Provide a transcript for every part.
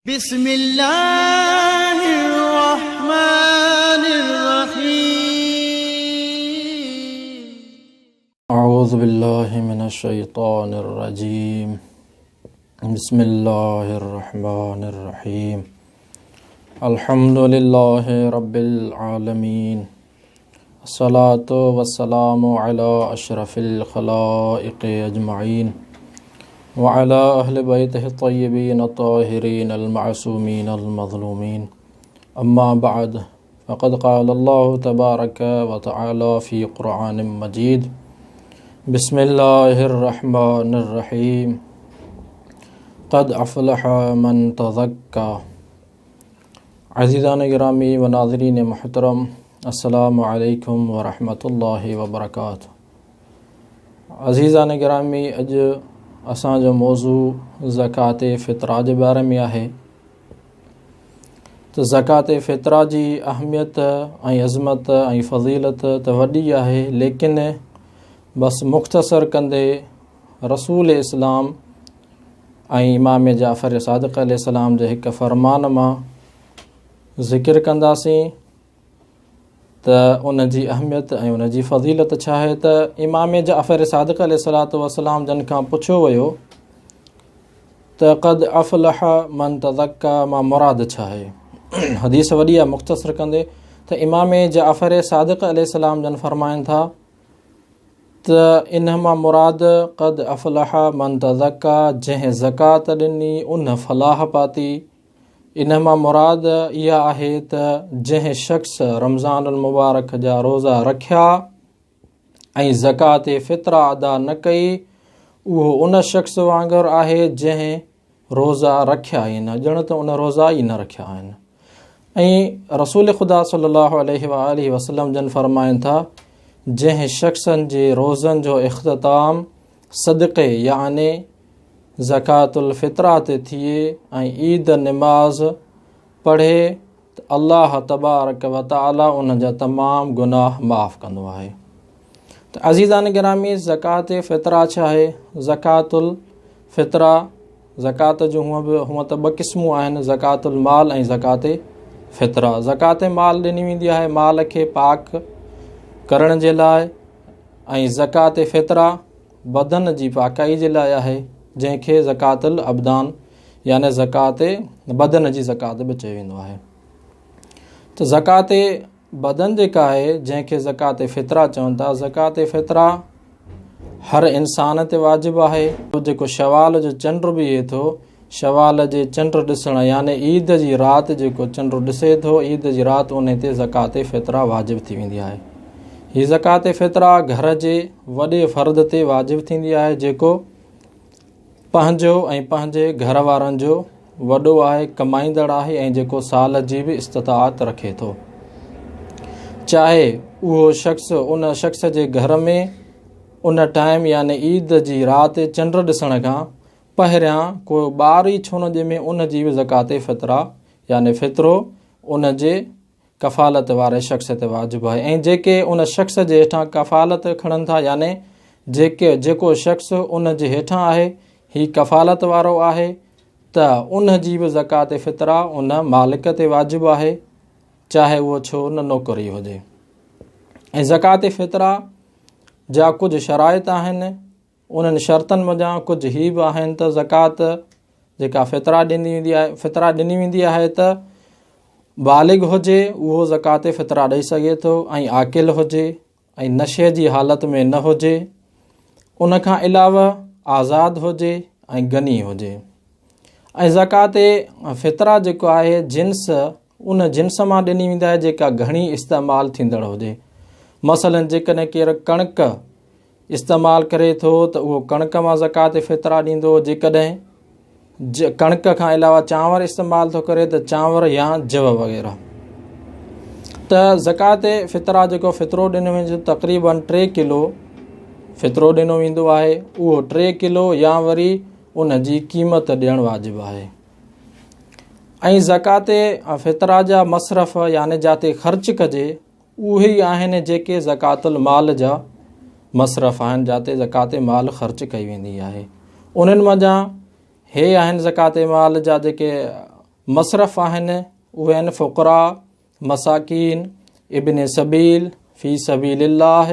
بسم الله الرحمن الرحيم. أعوذ بالله من الشيطان الرجيم. بسم الله الرحمن الرحيم. الحمد لله رب العالمين، الصلاة والسلام على أشرف الخلائق أجمعين وعلى أهل بيته الطيبين الطاهرين المعصومين المظلومين. أما بعد، فقد قال الله تبارك وتعالى في قرآن مجيد: بسم الله الرحمن الرحيم، قد أفلح من تزكى. عزيزان گرامي و ناظرين محترم، السلام عليڪم ورحمة الله وبرڪاته. عزيزان گرامي، اڄ اسان جو موضوع زڪوات فطره جي باري ۾ آهي. ته زڪوات فطره جي اهميت ۽ عظمت ۽ فضيلت ته وڏي آهي، ليڪن بس مختصر ڪندي رسول اسلام ۽ امام جعفر صادق عليه السلام جي هڪ فرمان مان ذڪر ڪنداسين ته ان جي اهميت ۽ ان جي فضيلت ڇا آهي. ته امام جعفر صادق عليه الصلوة والسلام جن کان پڇيو ويو ته قد افلح من تزڪا مان مراد ڇا آهي؟ حديث وڏي آهي، مختصر ڪندي ته امام جعفر صادق عليه السلام جن فرمائن ٿا ته ان مان مراد قد افلح من تزڪا، جنهن زڪوات ڏني ان فلاح پاتي. ان مان مراد اها آهي ته جنهن شخص رمضان المبارڪ جا روزا رکيا ۽ زڪوات فطره ادا نه ڪئي، اهو ان شخص وانگر آهي جنهن روزا رکيا ئي نه، ڄڻ ته ان روزا ئي نه رکيا آهن. ۽ رسول خدا صلي الله عليه وآله وسلم جن فرمائن ٿا، جنهن شخصن جي روزن جو اختتام صدقي يعني زڪوات الفطره تي ٿئي ۽ عيد نماز پڙهي ته الله تبارڪ و تعالي ان جا تمام گناهه معاف ڪندو آهي. ته عزيزان گرامي، زڪوات فطره ڇا آهي؟ زڪوات الفطره، زڪوات جون هونء به هونء ته ٻه قسمون آهن، زڪوات المال ۽ زڪوات فطره. زڪوات مال ڏني ويندي آهي مال کي پاڪ ڪرڻ جي لاء، ۽ زڪوات فطره بدن جي پاڪائي جي لاء آهي، جنهن کي زڪوات الابدان يعني زڪوات بدن جي زڪوات به چيو ويندو آهي. ته زڪوات بدن جيڪا آهي، جنهن کي زڪوات فطره چون ٿا، زڪوات فطره هر انسان تي واجب آهي. جيڪو شوال جو چنڊ بيهي ٿو، شوال جي چنڊ ڏسڻ يعني عيد جي رات جيڪو چنڊ ڏسي ٿو، عيد جي رات انهي تي زڪوات فطره واجب ٿي ويندي آهي. هي زڪوات فطره گهر جي وڏي فرد تي واجب ٿيندي آهي، جيڪو پنهنجو ۽ پنهنجي گهر وارن جو وڏو آهي، ڪمائيندڙ آهي ۽ جيڪو سال جي به استطاعت رکي ٿو. چاهي اهو شخص ان شخص جي گهر ۾ ان ٽائيم يعني عيد جي رات چنڊ ڏسڻ کان پهريان ڪو ٻار ئي ڇو نه ڄمي، ان جي به زڪوات فطره يعني فطرو ان جي ڪفالت واري شخص تي واجب آهي. ۽ جيڪي ان شخص جي هيٺان ڪفالت کڻن ٿا، يعني جيڪو شخص ان جي هيٺان آهي، هي ڪفالت وارو آهي، ته ان جي به زڪوات فطره ان مالڪ تي واجب آهي، چاهي اهو ڇو نه نوڪر ئي هجي. ۽ زڪوات فطره جا ڪجهه شرائط آهن، انهن شرطن منجهان ڪجهه هي به آهن ته زڪوات جيڪا فطره ڏني ويندي آهي، فطره ڏني ويندي آهي ته بالغ هجي اهو زڪوات فطره ڏئي سگهي ٿو، ۽ عاقل هجي ۽ نشي جي حالت ۾ نه هجي، ان کان علاوه آزاد هجي ۽ غني هجي. ۽ زڪوات فطره جيڪو آهي جنس ان جنس مان ڏني ويندي آهي جيڪا گهڻي استعمال ٿيندڙ هجي. مثلا جيڪڏهن ڪير ڪڻڪ استعمال ڪري ٿو ته اهو ڪڻڪ مان زڪوات فطره ڏيندو، جيڪڏهن ڪڻڪ کان علاوه چانور استعمال ٿو ڪري ته چانور يا جو وغيره. ته زڪوات فطره جيڪو فطرو ڏنو ويندو تقريبن 3 ڪلو فطرو ڏنو ويندو آهي، اهو 3 ڪلو يا وري ان جي قيمت ڏيڻ واجب آهي. ۽ زڪوات فطره جا مصرف يعني جاتي خرچ ڪجي اهي ئي آهن جيڪي زڪوات المال جا مصرف آهن، جاتي زڪوات مال خرچ ڪئي ويندي آهي. انهن منجهان هي آهن زڪوات مال جا جيڪي مصرف آهن اهي آهن فقراء، مساڪين، ابن سبيل، في سبيل الله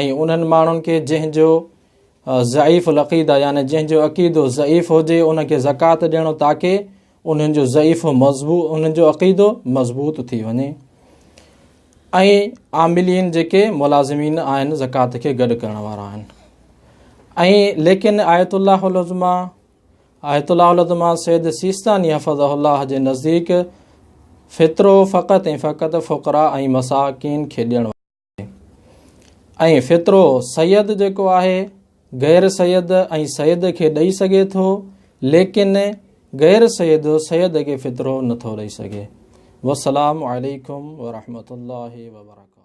۽ انهن ماڻهن کي جنهن جو ضعيف العقيده يعني جنهن جو عقيدو ضعيف هجي ان کي زڪوات ڏيڻو تاڪه انهن جو ضعيف مضبوط انهن جو عقيدو مضبوط ٿي وڃي ۽ عاملين جيڪي ملازمين آهن زڪوات کي گڏ ڪرڻ وارا آهن ۽ ليڪن آيت الله العظميٰ آيت الله العظميٰ سيد سيستاني حفظه الله جي نزديڪ فطرو فقط ۽ فقط فقراء ۽ مساڪين کي ڏيڻو ۽ فطرو سيد جيڪو آهي غير سيد ۽ سيد کي ڏئي سگهي ٿو ليڪن غير سيد سيد کي فطرو نٿو ڏئي سگهي. والسلام عليڪم ورحمة الله وبرڪاته.